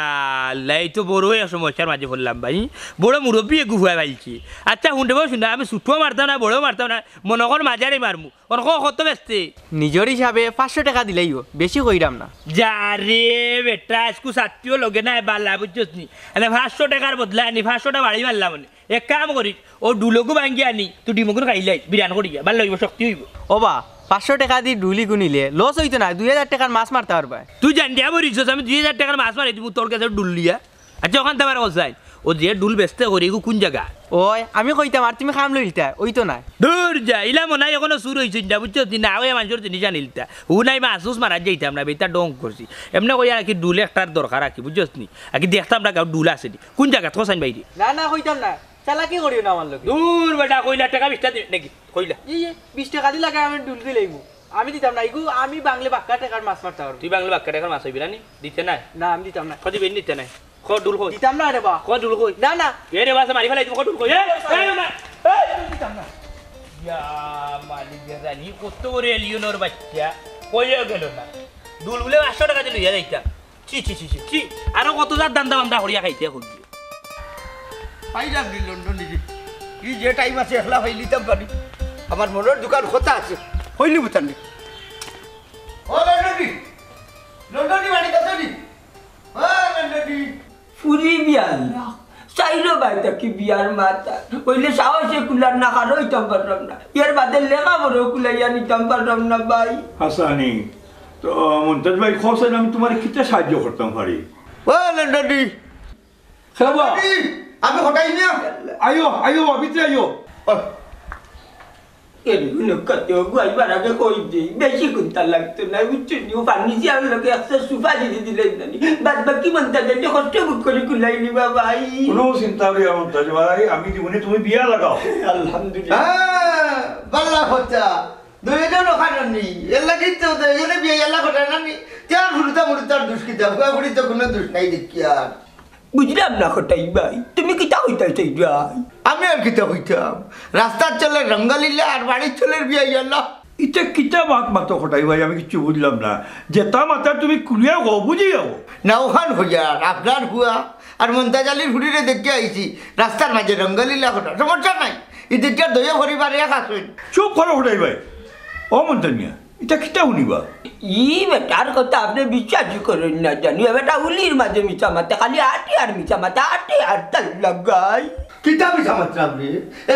আল্লাহ, ই তো বড় এক সমস্যার মাঝে পড়লাম ভাই, বড় মুরব্বি এগু হুয়া পাইলছি। আচ্ছা হুন রে বা সোনা, আমি ছোট মারতাম না, বড় মারতাম না, মনো কর মাঝারি মারমু, অখন কও কত বেচতে? নিজর হিসাবে পাঁচশো টেকা দিলাইও, বেশি কইরাম না। যা রে বেটা, আইজকু ছাত্তিও লগে নাই বালা, বুঝছস নি? এনে পাঁচশো টেকার বদলা আনি পাঁচশো টা বাড়ি মারলাম অনে। এক কাম করিস, অউ ডুলগু ভাঙ্গি আনি, তুই ডিমগুন খাইলাইস, বিরান করিয়া, বালা অইবো, শক্তি অইবো। ও বা, পাঁচশো টেকা দি ডুল ইগু নিলে লস অইতো নায়, দুই হাজার টেকার মাছ মারতা পারবায়। তুই জানিয়া বলিস, আমি দুই হাজার টেকার মাছ মারাই দিমু তোর গেছে ডুল লইয়া। আচ্ছা, অখান তো আমার কথা নায়। অউ যে ডুল বেচতে করি, ইগু কুন জাগা? ওই, আমি কইতাম আর তুমি কাম লইলতায়, অইতো নায়। দূর যা, ইলা মনে অয় অখনো চুর অইছইন না, বুঝছস নি? না অইয়া মানষর জিনিস আনিলতা। হুনাই মাছ উছ মারাত যাইতাম না, বেটা ঢং করছি। এমনে কইয়া আর কি ডুল একটার দরকার আর কি, বুঝছস নি? আর কি দেখতাম না গাঁওত ডুল আছে নি। কুন জাগাত কছাইন বাইরে? না, না, কইতাম না। চালাকি করিও না আমার লগে। দূর বেটা, কইলা টেকা বিশটা দিবি নাকি? কইলা। ইয়ে, বিশ টেকা দি লাগে আমি ডুল দিলাইমু। আমি দিতাম না, ইগু আমি বাংলে বাক্কা টেকার মাছ মারতা পারমু। তুই বাংলে বাক্কা টেকার মাছ অইবি না নি? দিতে নায়? না, আমি দিতাম না। কও দিবি নি, দিতে নায়? কও ডুল কই? দিতাম না রে বা। কও ডুল কই? না, না। এ রে বা, মারি ফালাই দিমু, কও ডুল কই? এ, এ, না। এ, দিতাম না। ইয়া, মালিক জানি কত বড় এলিয়নর বাচ্চা। কইয়া গেল না। ডুল বুলে পাঁচশো টেকা দি লইয়া যাইতাম। ছি, ছি, ছি, ছি, ছি। আরো কত জাত ধান্দা বান্দা করিয়া খাইতে কইবে। পাইলাম নি লন্ডনি রে। ই যে টাইম আছে একলা পাইলিতাম পারি। আমার মনর দুখান কথা আছে। কইলি বুঝতাম নি। ও লন্ডনি। লন্ডনি বাড়িত আছো নি? ও লন্ডনি। ফুরি বিয়ার না। চাইরো ভাই থাকি বিয়ার মাত। অইলে সাহসে কুলার না, কারো অইতাম পারলাম না। এর বাদে লেখা বড় কুলাইয়া নিতাম পারলাম না ভাই। হাসানি, তো মন্তাজ ভাই, কও চাইন আমি তুমারে কিতা সাহায্য করতাম পারি? ও লন্ডনি। খেবা? লন্ডনি, আমি হটাই নিয়া। আইও, আইও, ভিতরে আইও। ও। এর গুলো কত গুয়াই বাড়াকে কই দেই, বেশি কুন্তা লাগতো না, বুঝছো নি? ও ফার্নিচার লোকে একটা সুপারি দিয়ে দিলেন না নি। বাদ বাকি মনটা দেখে কষ্ট বুক করে কুলাই নিবা ভাই। কোনো চিন্তা করিও না, মন্তাজ ভাই, আমি জীবনে তুমি বিয়া লাগাও। আলহামদুলিল্লাহ। হ্যাঁ, বাল্লা কথা। দুইজন ওখানে নি, এর লাগি তো দুইজনে বিয়া এলা করে না নি। তার ফুরুতা মুরুতার দুষ কিতা, ফুয়া ফুরি তো কোনো দুষ নাই দেখি আর। বুঝলাম না কটাই ভাই, তুমি কিতা কইতায় চাইরায়? আমি আর কিতা কইতাম, রাস্তার চলে রঙ্গলীলা আর বাড়ির চলের বিয়া ইয়াল্লা। ইটা কিতা মাত মাতো কটাই ভাই, আমি কিচ্ছু বুঝলাম না। যেতা মাতো তুমি খুলিয়া কও, বুঝিয়া কও। না ওখান হইয়ার আপনার ফুয়া আর মন্তাজ আলীর ফুরিরে দেখে আইছি, রাস্তার মাঝে রঙ্গলীলা করা, সমস্যা নাই। ইদিককার দুইও পরিবার এক আছইন। চুপ করো কটাই ভাই। ও মন্তাজ মিয়া, ইটা কিতা হুনিবা? ই বেটার কথা আপনে বিশ্বাসই করইন না জানি। এ বেটা উলির মাঝে মিছা মাতে, খালি আটে আর মিছা মাতে, আটে আর তাল লাগাই। কিতা মিছা মাতরাম রে?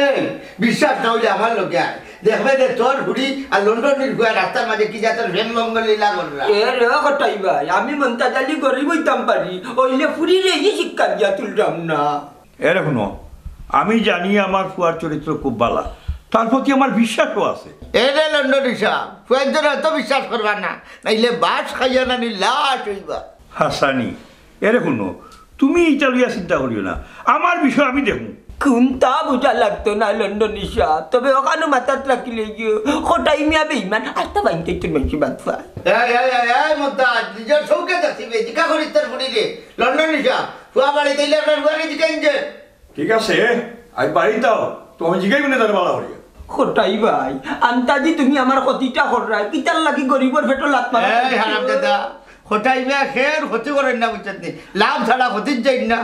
এই, বিশ্বাস না অইলে আমার লগে আয়। দেখবে যে তোর ফুরি আর লন্ডনীর ফুয়া রাস্তার মাঝে কি জাতর প্রেম রঙ্গলীলা কররা। এ রে কটাই ভাই, আমি মন্তাজ আলী গরিব অইতাম পারি, অইলে ফুরিরে ই শিক্ষা দিয়া তুলরাম না। এরে হুনো, আমি জানি আমার ফুয়ার চরিত্র খুব বালা, তার প্রতি আমার বিশ্বাসও আছে। এরে লন্ডনী সাব, ফুয়াইন্তরে অত বিশ্বাস করবা না, নাইলে বাঁশ খাইয়া নানি লাশ অইবা। হাসানি, এরে হুনো, তুমি ইটা লইয়া চিন্তা করিও না, আমার বিষয় আমি দেখমু। কুন্তা বুঝা লাগতো না লন্ডনী সাব, তবে ওখানো মাথাত রাখিলে গিয়া কটাই মিয়া বেইমান, আস্তা বাইনতে তোর মানষি বাদ পায়। এই, এই, এই, এই, মন্তাজ, নিজর চউখে দেখছি বে, জিকা করিস তোর ফুরিরে। লন্ডনী সাব, ফুয়া বাড়িত আইলে আপনার ফুয়ারে জিকাইন যে। ঠিক আছে, আইজ বাড়িত আও, তো আমি জিগাইমু নে তারে বালা করিয়া। কটাই ভাই, আন্তাজি তুমি আমার ক্ষতিটা কররায়, কিতার লাগি গরিবর পেটো লাত মারো? এই হারামজাদা, কটাই মিয়া খের ক্ষতি করইন না, বুঝছত নি? লাভ ছাড়া ক্ষতিত যাইন না।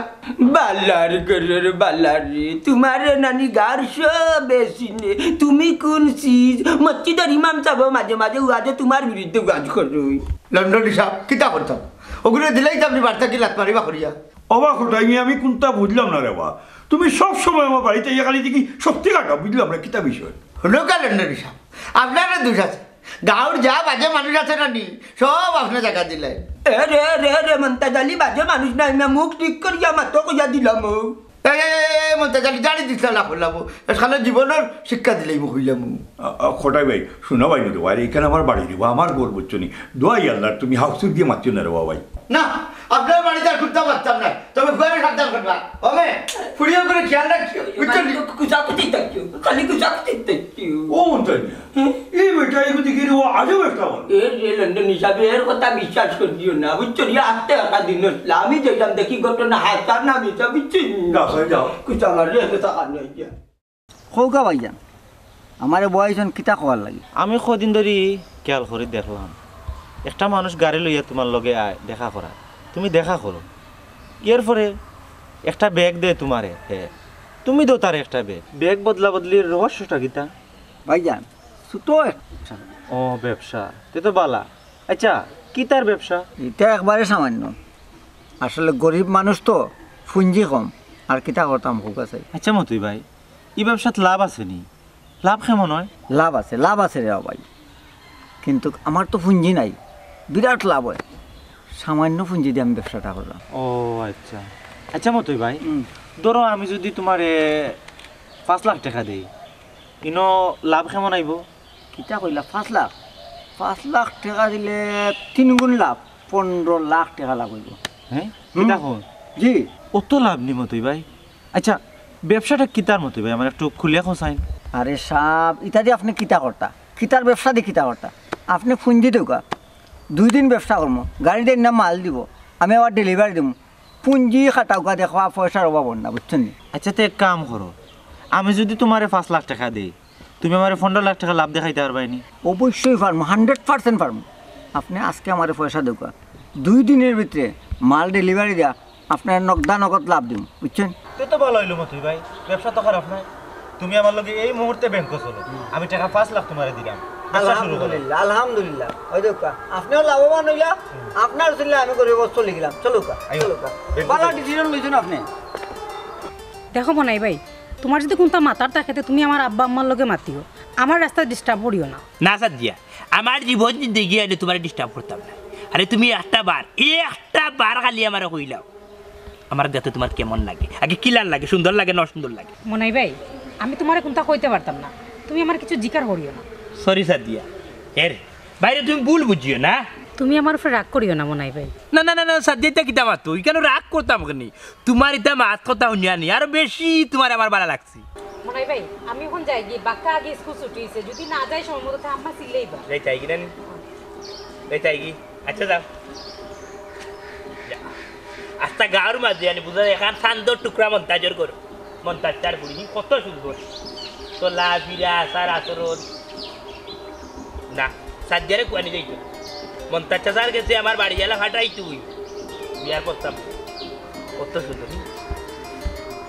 বালার ঘরর বালা রে, তুমারে নানি গার সবে চিনে, তুমি কুন চিজ? মসজিদর ইমাম সাব মাঝে মাঝে ওয়াজো তুমার বিরুদ্ধে ওয়াজ করইন। লন্ডনী সাব, কিতা করতাম? ওগুরে দিলাইতাম নি বাড়ি থাকি লাত মারিবা করিয়া। ওবা কটাই মিয়া, আমি কুন্তা বুঝলাম না রে বা। তুমি সব সময় আমার বাড়িত আইয়া খালি দেখি শক্তি খাটাও, বুঝলাম না কিতা বিষয়। হুনউক্কা লন্ডনী সাব, আপনারও দুষ আছে। গাঁওর যা বাজে মানুষ আছে না নি, সব আপনে জাগা দিলাইন। এ রে, রে, রে, মন্তাজ আলী বাজে মানুষ নায় না, মুখ ঠিক করিয়া মাতো কইয়া দিলাম ও। এই, এই, এই, এই, মন্তাজ আলী, জানি দিছলা না করলাম ও। এ শালা জীবনর শিক্ষা দিলাইমু কইলাম ও। আ, আ, কটাই ভাই, হুনো ভাই, নুরু ভাই, ইখান আমার বাড়ি রে বা, আমার ঘর বুঝছো নি। দোয়াই আল্লার, তুমি হাউসুর দিয়া মাতিও না রে বা ভাই। না, আপনার বাড়িত আর কুন্তা মাততাম না, তবে ফুয়ারে সাবধান করবা। ওমে, ফুরির উপরে খেয়াল রাখিও, বুঝছো নি? খালি কুচাকুচি থাকিও, খালি কুচাকুচি থাকিও। ও মন্তাজ মিয়া, হুম? এই বেটা এগু দেখি রে, ও আজব একটা মানুষ। এ যে লন্ডনী সাব, এর কথা বিশ্বাস করিও না, বুঝছো নি? আস্তে একটা দিন হইছিল, আমি যাইলাম দেখি ঘটনা হাছা না মিছা, বুঝছো নি? যাও, যাও। কুচা মারলে এত টাকা নয় গিয়া। কউক্কা ভাইজান, আমারে বওয়াইছইন কিতা কওয়ার লাগি? আমি কদিন ধরি খেয়াল করি দেখলাম, একটা মানুষ গাড়ি লইয়া তুমার লগে আয় দেখা করা, তুমি দেখা করো, এরপরে একটা ব্যাগ দেয় তুমারে, হে, তুমি দেও তারে একটা ব্যাগ। ব্যাগ বদলা বদলির রহস্যটা কিতা? ভাইজান, ছোট একটা ব্যবসা। ও, ব্যবসা, তে তো বালা। আচ্ছা, কিতার ব্যবসা? ইটা একবারে সামান্য। আসলে গরিব মানুষ তো, পুঞ্জি কম, আর কিতা করতাম কউক্কা চাই। আচ্ছা মতই ভাই, ই ব্যবসাত লাভ আছে নি? লাভ কেমন অয়? লাভ আছে, লাভ আছে রে ভাই, কিন্তু আমার তো পুঞ্জি নাই, বিরাট লাভ অয়। সামান্য পুঞ্জি দি আমি ব্যবসাটা করলাম। ও আচ্ছা। আচ্ছা মতই ভাই, হুম। ধরো আমি যুদি তুমারে পাঁচ লাখ টেকা দেই, ইনো লাভ কেমন আইবো? কিতা কইলা, পাঁচ লাখ? পাঁচ লাখ টেকা দিলে তিন গুণ লাভ, পনরো লাখ টেকা লাভ অইবো। হে? হুম। কিতা কও? জি। অত লাভ নি মতই ভাই? আচ্ছা, ব্যবসাটা কিতার মতই ভাই? আমারে একটু খুলিয়া কও চাইন। আরে সাব, ইতা দি আপনে কিতা করতা? কিতার ব্যবসা দি কিতা করতা? আপনে পুঞ্জি দেউক্কা, দুই দিন ব্যবসা করমু, গাড়ি দি না মাল দিবো, আমি আবার delivery দিমু। পুঞ্জি খাটাউক্কা, দেখবা পয়সার অভাব অর না, বুঝছইন নি? আচ্ছা, তে এক কাম করো, আমি যুদি তুমারে পাঁচ লাখ টেকা দেই, তুমি আমারে পনরো লাখ টেকা লাভ দেখাইতায় পারবায় নি? অবশ্যই পারমু, hundred percent পারমু। আপনে আজকে আমারে পয়সা দেউক্কা, দুই দিনর ভিতরে মাল delivery দিয়া আপনারে নগদা নগদ লাভ দিমু, বুঝছইন? তে তো ভালা অইলো মতই ভাই, ব্যবসা তো খারাপ নায়। তুমি আমার লগে এই মুহূর্তে ব্যাংকো চলো, আমি টেকা পাঁচ লাখ তুমারে দিলাম, ব্যবসা শুরু করো। আলহামদুলিল্লাহ, আলহামদুলিল্লাহ। অউ দেউক্কা, আপনেও লাভবান অইলা, আপনার উছিলায় আমি গরিব চলি গেলাম। চলউক্কা, আইও। চলউক্কা। বেশ ভালা ভালো। Decision লইছইন আপনে। দেখো মনাই ভাই, তুমার যুদি কুন্তা মাতার থাকে তে তুমি আমার আব্বা আম্মার লগে মাতিও, আমার রাস্তাত disturb করিও না। না সাদিয়া, আমার জীবন জিন্দেগি আইলে তুমারে disturb করতাম না। আরে তুমি একটা বার, একটা বার খালি আমারে কইলাও, আমার দেখতে তুমার কেমন লাগে? আগে কিলান লাগে, সুন্দর লাগে না অসুন্দর লাগে? মনাই ভাই, আমি তুমারে কুন্তা কইতে পারতাম না, তুমি আমার কিছু জিকার করিও না। সরি সাদিয়া। এর বাইরে তুমি ভুল বুঝিও না। তুমি আমার উপরে রাগ করিও না মনাই ভাই। না, না, না, না, সাদিয়া, ইতা কিতা মাতো? ইখানো রাগ করতাম কেনে? তুমার ইতা মাত কথা হুনিয়া নি, আরো বেশি তুমারে আমার ভালা লাগছে। মনাই ভাই, আমি অখন যাইগি, বাক্কা আগে স্কুল ছুটি অইছে, যুদি না যাই সময় মতো, তে আম্মা চিল্লাইবা। যাইতায়গি না নি? যাইতায়গি? আচ্ছা, যাও। যা। আস্তা গাউর মাঝে আনি বুঝা যায়, এখান চান্দর টুকরা মন্তাজর ঘর। মন্তাজ চাচার ফুড়ি, হি কত সুন্দর। চলা, ফিরা, আচার, আচরণ। না, সাদিয়ারে কুয়ানি যাইতো। মন্তাজ চাচার গেছে আমার বাড়ি জ্বালা ফাটাই তুই। বিয়ার প্রস্তাব। কত সুন্দর।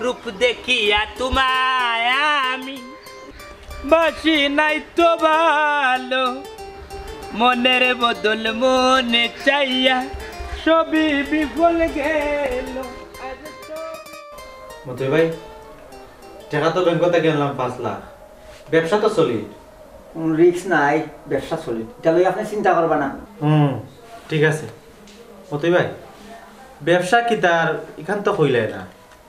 রূপ দেখিয়া তোমায় আমি বাসি নাই তো ভালো, মনের বদল মনে চাইয়া সবই বিফল গেল। মতই ভাই, টেকা তো ব্যাংক থাকি আনলাম পাঁচ লাখ, ব্যবসা তো চলি। কোনো রিস্ক নাই, ব্যবসা চলি, ইটা লইয়া আপনে চিন্তা করবা না। হুম, ঠিক আছে। মতই ভাই, ব্যবসা কিতা আর ইখান তো কইলায় না।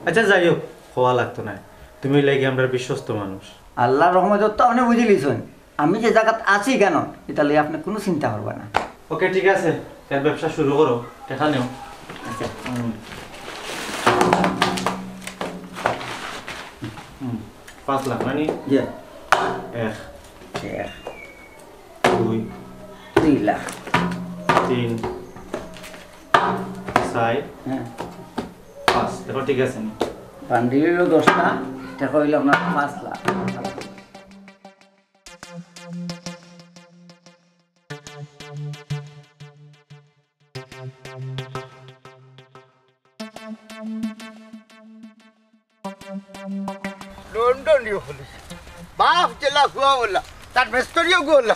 আচ্ছা, যাই হোক, কওয়া লাগতো নায়। তুমি অইলায় গি আমরার বিশ্বস্ত মানুষ। আল্লার রহমতে তো আপনে বুঝিলিছইন, আমি যে জাগাত আছি কেনে, ইটা লইয়া আপনে কুনু চিন্তা করবা না। ওকে, ঠিক আছে, তে ব্যবসা শুরু করো, টেকা নেও। আচ্ছা। হুম। হুম, পাঁচ লাখ না নি? জি। এক। এক। দুই। দুই লাখ। তিন। চাইর। হ্যাঁ। পাঁচ। দেখো, ঠিক আছে নি? বান্ডিল অইলো দশটা, টেকা অইলো আপনার পাঁচ লাখ। লন্ডনী পুলিশ। বাফ যেলা ফুয়া অলা, তার মেস্তরিও গু অলা।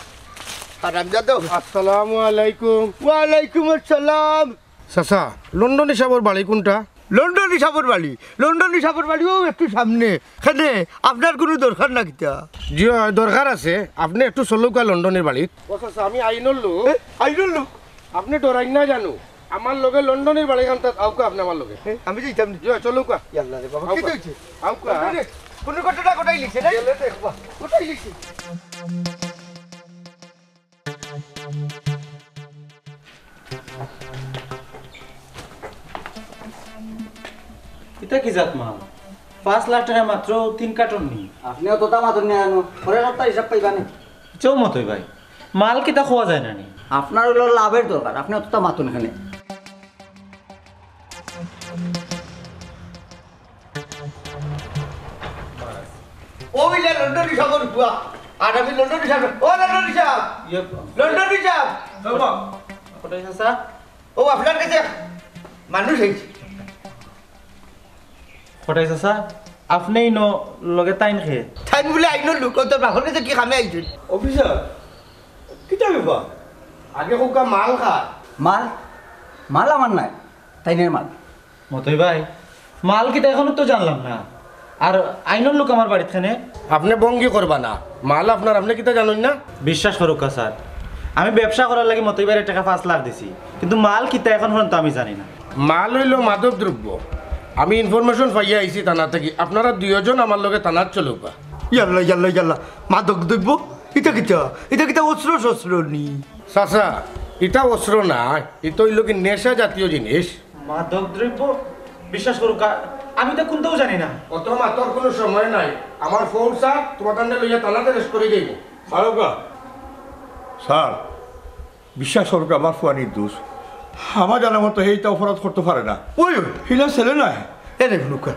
হারামজাদা। আসসালামু আলাইকুম। ওয়ালাইকুম আসসালাম। চাচা, লন্ডনী সাবর বাড়ি কুনটা? লন্ডনী সাবর বাড়ি, লন্ডনী সাবর বাড়ি অউ একটু সামনে। কেনে, আপনার কুনু দরকার না কিতা? জি অয়, দরকার আছে। আপনে একটু চলউক্কা লন্ডনীর বাড়িত। ও চাচা, আমি আইনর লোক। এ, আইনর লোক? আপনে ডরাইন না জানু, আমার লগে লন্ডনীর বাড়িখান তাত আউক্কা আপনে আমার লগে। এ, আমি যাইতাম নি। জি অয়, চলউক্কা। ইয়াল্লা রে বাবা, আউক্কা। কিতা অইছে? আউক্কা। আরে, কুনু ঘটনা ঘটাইলিছে না? গেলে দেখবা। ঘটাইলিছে। ইতা কি জাত মাল? পাঁচ লাখ টেকা মাত্র তিন কার্টন নি? আপনে অততা মাতইন না জানু, পরের হাপ্তার হিসাব পাইবা নে। চৌ মতই ভাই, মাল কিতা কওয়া যায় না নি? আপনার অইলো লাভর দরকার, আপনে অততা মাতইন কেনে? অউ অইলা লন্ডনী সাবর ফুয়া। আর আমি লন্ডনী সাব, ও লন্ডনী সাব। ইয়ে। লন্ডনী সাব। বাবা। কটাই চাচা? অউ আপনার গেছে মানুষ আইছে। কটাই চাচা, আপনে ইনো লগে তাইন কে? তাইন বুলে আইনর লোক, অউ তোর বাপর গেছে কি কামে আইছইন? অফিসার, কিতা ব্যাপার? আগে কউক্কা মাল কার? মাল? মাল আমার নায়, তাইনের মাল। মতই ভাই, মাল কিতা এখনো তো জানলাম না। আর আইনর লোক আমার বাড়িত কেনে? আপনে ভঙ্গি করবা না, মাল আপনার, আপনে কিতা জানইন না? বিশ্বাস করউক্কা স্যার, আমি ব্যবসা করার লাগি মতই ভাইরে টেকা পাঁচ লাখ দিছি, কিন্তু মাল কিতা এখন পর্যন্ত আমি জানি না। মাল অইলো মাদক দ্রব্য। আমি ইনফরমেশন পাইয়া আইছি থানা থাকি, আপনারা দুইওজন আমার লগে থানাত চলউক্কা। ইয়াল্লা, ইয়াল্লা, ইয়াল্লা, মাদক দ্রব্য? ইটা কিতা? ইটা কিতা অস্ত্র শস্ত্র নি? চাচা, ইটা অস্ত্র নায়, ইটা অইলো কি নেশা জাতীয় জিনিস। মাদক দ্রব্য? বিশ্বাস করউক্কা, আমি তো কুন্তাউ জানি না। অত মাতর কুনু সময় নাই, আমার ফোন স্যার, তুমার তানরে লইয়া থানাত অ্যারেস্ট করি দেইমু। ফারুকা, স্যার, বিশ্বাস করউক্কা, আমার ফুয়া নির্দোষ। আমার জানা মতো হে ইতা অপরাধ করতো পারে না। ওই, ওই। হিলা ছেলে নায়। এরে হুনুক্কা,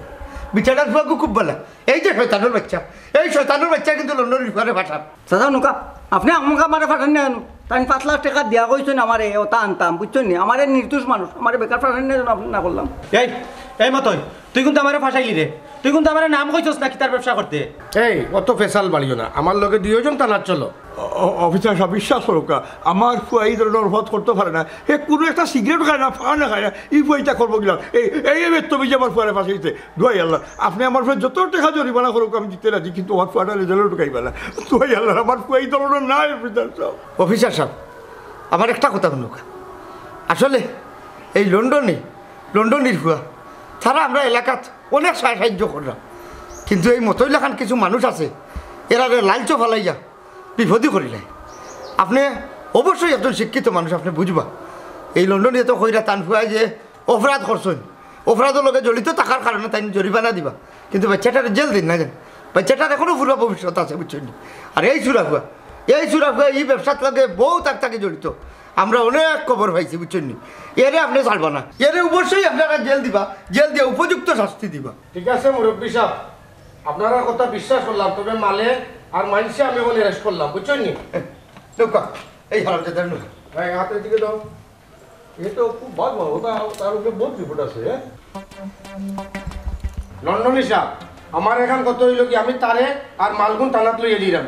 বিচারার ফুয়াগু খুব ভালা। এই যে শয়তানর বাইচ্চা, এই শয়তানর বাইচ্চা কিন্তু লন্ডনীর ফুয়ারে ফাটার। চাচা হুনুক্কা, আপনে আমুকা আমারে ফাটাইন না কেনে? তাইন পাঁচ লাখ টেকা দিয়া কইছইন আমারে, অতা আনতাম, বুঝছইন নি? আমারে নির্দোষ মানুষ, আমারে বেকার ফাটাইন না কেনে আপনে না করলাম। এই, এই মতই, তুই কিন্তু আমারে ফাসাইলি রে। তুই কিন্তু আমারে নাম কইছস না কিতার ব্যবসা করতে। এই, অত ফেসাল বাড়িও না। আমার লগে দুইওজন থানাত চলো। অ-, অ-, অফিসার সাব, বিশ্বাস করউক্কা, আমার ফুয়া ই ধরনর অপরাধ করতো পারে না। হে কুনু একটা সিগারেট খায় না, পান খায় না, ই ফুয়া ইতা করবো কিলা? এই, এই, এই বেত্তমিজে আমার ফুয়ারে ফাসাইছে। দোয়াই আল্লার, আপনে আমার ফুয়ারে যত টেকা জরিমানা করউক্কা, আমি দিতে রাজি, কিন্তু আমার ফুয়াটারে জেলো ঢুকাইবা না। দোয়াই আল্লার, আমার ফুয়া ই ধরনর নায়, অফিসার সাব। অফিসার সাব, আমার একটা কথা হুনুক্কা। আসলে এই লন্ডনী, লন্ডনীর ফুয়া, তারা আমরার এলাকাত অনেক সাহায্য কররা। কিন্তু এই মতই লাখান কিছু মানুষ আছে, এরারে লালচো ফালাইয়া বিপদি করিলে। আপনে অবশ্যই একজন শিক্ষিত মানুষ, আপনে বুঝবা। এই লন্ডনিয়ে তো কইরা তান ফুয়ায় যে অপরাধ করছইন, অপরাধর লগে জড়িত থাকার কারণে তাইন জরিমানা দিবা, কিন্তু বাচ্চাটারে জেল দিন না যেন। বাচ্চাটার এখনো পুরা ভবিষ্যৎ আছে, বুঝছইন নি? আর এই চুরা ফুয়া, এই চুরা ফুয়া এই ব্যবসার লগে বউত আগ থাকি জড়িত। আমরা অনেক খবর পাইছি, বুঝছইন নি? এরে আপনে ছাড়বা না, এরে অবশ্যই আপনারা জেল দিবা, জেল দিয়া উপযুক্ত শাস্তি দিবা। ঠিক আছে মুরব্বি সাব, আপনারার কথা বিশ্বাস করলাম, তবে মালে আর মাইনষে আমি অখন arrest করলাম, বুঝছইন নি? নৌকা, এই হারামজাদার নৌকা। ভাই, হাতে দিকে দাও। এ তো খুব ভালো, ওটা, তার উপরে বহুত রিপোর্ট আছে, হ্যাঁ? লন্ডনি সাব, আমার এখান কথা অইলো কি, আমি তারে আর মালগুন থানাত লইয়া যাইরাম।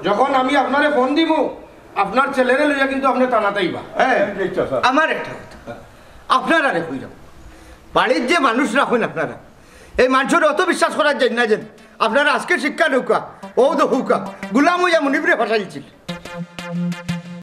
যখন আমি আপনারে ফোন দিমু, আপনার ছেলেরে লইয়া কিন্তু আপনে থানাত আইবা। হ্যাঁ, আচ্ছা, স্যার। আমার একটা কথা, আপনারারে কইরাম, বাড়ির যে মানুষ রাখইন আপনারা, এই মানষরে অত বিশ্বাস করা যায় না যেন। আপনারা আজকে শিক্ষা নৌকা, ও তো হুকা, গুলাম অইয়া মুনিবরে ফাঁসাইছিল।